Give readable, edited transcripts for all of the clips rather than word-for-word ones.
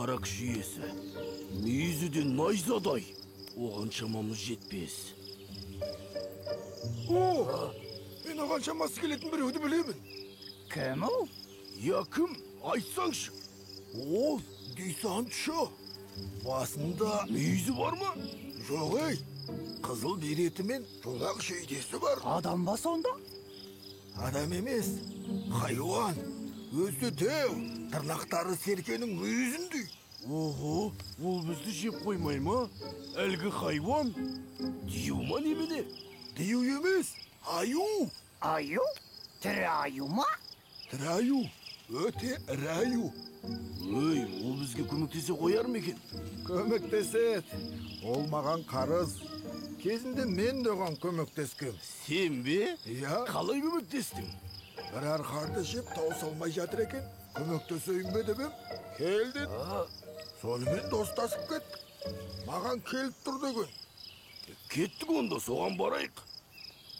қара күш иесі. Мүйізі де найзадай. Оған шамамыз жетпес. О, мен оған шамасы келетін біреуді білемін. Кім ол? Я кім? Айтсаңшы. Ол десантшы. Басында мүйізі бар ма? Жоқ, ей. Қызыл береті мен жолақ жейдесі бар. Адам ба сонда? Адам емес, хайуан. Өзі дәу, тырнақтары серкенің мүйізіндей. Ого, ол бізді жеп қоймай ма? Әлгі хайуан? Дию ма немене? Дию емес, аю. Аю? Тірі аю ма? Тірі аю, өте ірі аю. Өй, ол бізге көмектесе қояр ма екен? Көмектеседі. Ол маған қарыз. Кезінде мен де оған көмектескем. Сен бе? Иә. Қалай көмектестің? Бір арқарды жеп тауыса алмай жатыр екен. Көмектесейін бе деп ем. Кел деді. Сонымен достасып кеттік. Маған келіп тұр деген. Кеттік онда, соған барайық.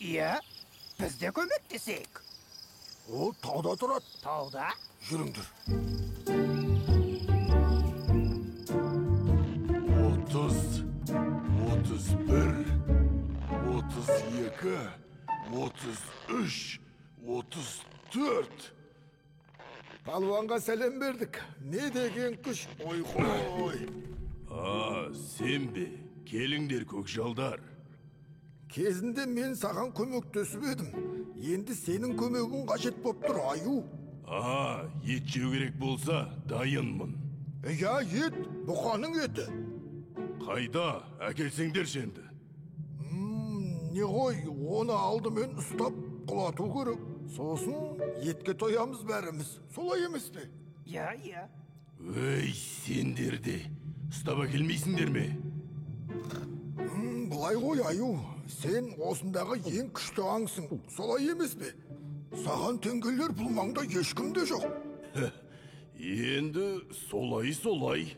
Иә, біз де көмектесейік. Ол тауда тұрады. Тауда? Жүріңдер. 30, 31, 32, 33, 34. Палуанға сәлем бердік. Не деген күш, ой қой. А, сен бе? Келіңдер, көкжалдар. Кезінде мен саған көмектесіп едім. Енді сенің көмегің қажет боп тұр, аю. А, ет жеу керек болса, дайынмын. Иә, ет, бұқаның еті. Қайда, әкелсеңдерші енді. Не ғой, оны алдымен ұстап құлату керек. Сосын етке тоямыз бәріміз. Солай емес пе? Иә, иә. Өй, сендер де ұстап әкелмейсіңдер ме? Былай ғой, аю, сен осындағы ең күшті аңсың. Солай емес пе? Саған теңгелер бұл маңда ешкім де жоқ. Енді солай, солай.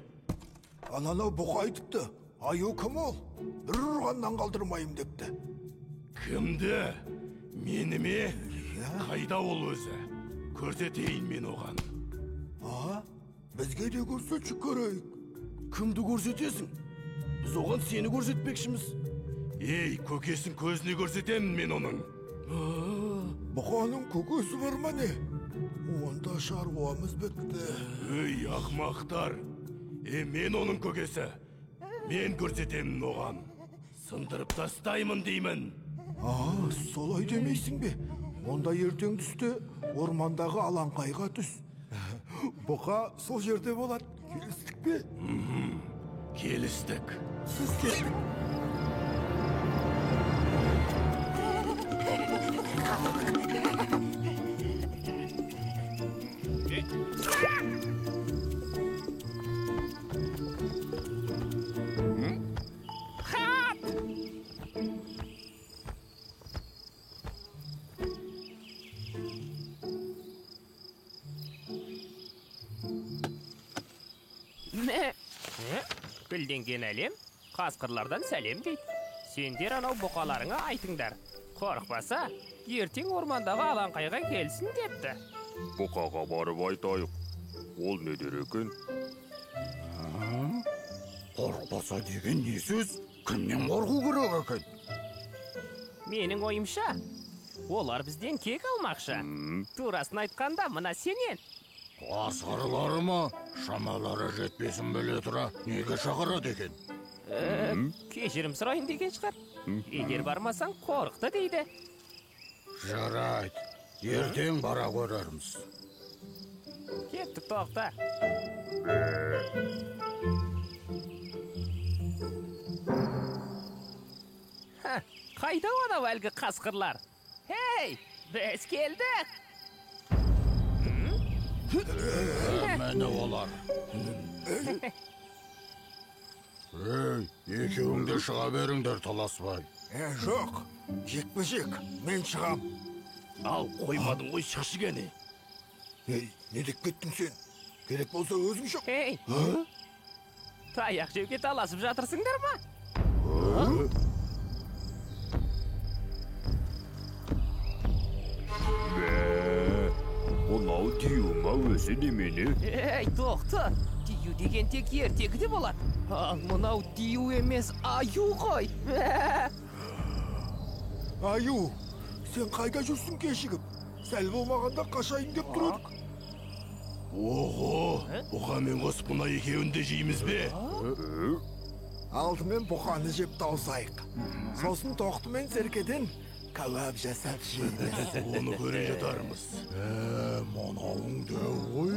Ананау бұқа айтыпты. Аю кім ол? Бір ұрғаннан қалдырмайым депті. Кімді? Мені ме? Қайда ол өзі? Көрсетейін мен оған. А, бізге де көрсетші көрейік. Кімді көрсетесің? Біз оған сені көрсетпекшіміз. Ей, көкесін көзіне көрсетемін мен оның. Бұқаның көкесі бар ма не? Онда шаруамыз бітті. Ей, ақмақтар! Мен оның көкесі. Мен көрсетемін оған. Сындырып тастаймын деймін. А, солай демейсің бе? Онда ертең түсте ормандағы алаңқайға түс. Бұқа сол жерде болады. Келістік пе? Келістік. Біз кеттік. Гүлденген әлем, қасқырлардан сәлем дейді. Сендер анау бұқаларыңа айтыңдар. Қорықпаса, ертең ормандағы алаңқайға келсін депті. Бұқаға барып айтайық. Ол не дер екен? Қорықпаса деген не сөз? Кімнен қорқу керек екен? Менің ойымша, олар бізден кек алмақшы. Турасын айтқанда, мына сенен. Қасқырлары ма? Шамалары жетпесін біле тұра, неге шақырады екен? Кешірім сұрайын деген шығар. Егер бармасаң, қорықты дейді. Жарайды, ертең бара көрерміз. Кеттік, тоқта. Қайда анау әлгі қасқырлар? Хей, біз келдік! Мені олар. Ей, екеуің де шыға беріңдер таласпай. Жоқ, жекпе-жек, мен шығам. Ал, қоймадың ғой, шықшы кәне. Ей, не деп кеттің сен? Керек болса өзің шық. Ей, таяқ жеуге таласып жатырсыңдар ма? Мынау дию ма өзі немене? Ей, тоқты, дию Дию деген тек ертегіде болады. Ал мынау дию емес, аю ғой. Аю, сен қайда жүрсің кешігіп? Сәл болмағанда қашайын деп тұр едік. Ого, бұқамен қосып мына екеуін де жейміз бе? Алдымен бұқаны жеп тауысайық. Сосын тоқты мен серкеден кәуап жасап жейміз. Оны көре жатармыз. Мынауың дәу ғой.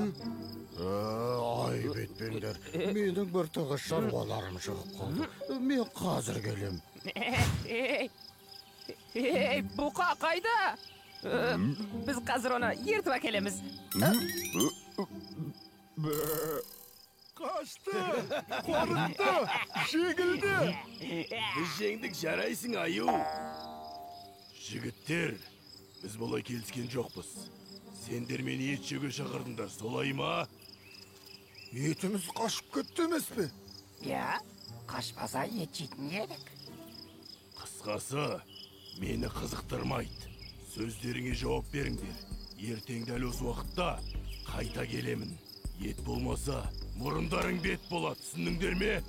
Айып етпеңдер. Менің бір тығыз шаруаларым шығып қалды. Мен қазір келем. Ей, бұқа қайда? Біз қазір оны ертіп әкелеміз. Қашты, қорықты, жеңілді. Біз жеңдік, жарайсың, аю. Жігіттер, біз бұлай келіскен жоқпыз. Сендер мені ет жеуге шақырдыңдар, солай ма? Етіміз қашып кетті емес пе? Иә, қашпаса ет жейтін едік. Қысқасы, мені қызықтырмайды. Сөздеріңе жауап беріңдер. Ертең дәл осы уақытта қайта келемін. Ет болмаса, мұрындарың бет болады, түсіндіңдер ме?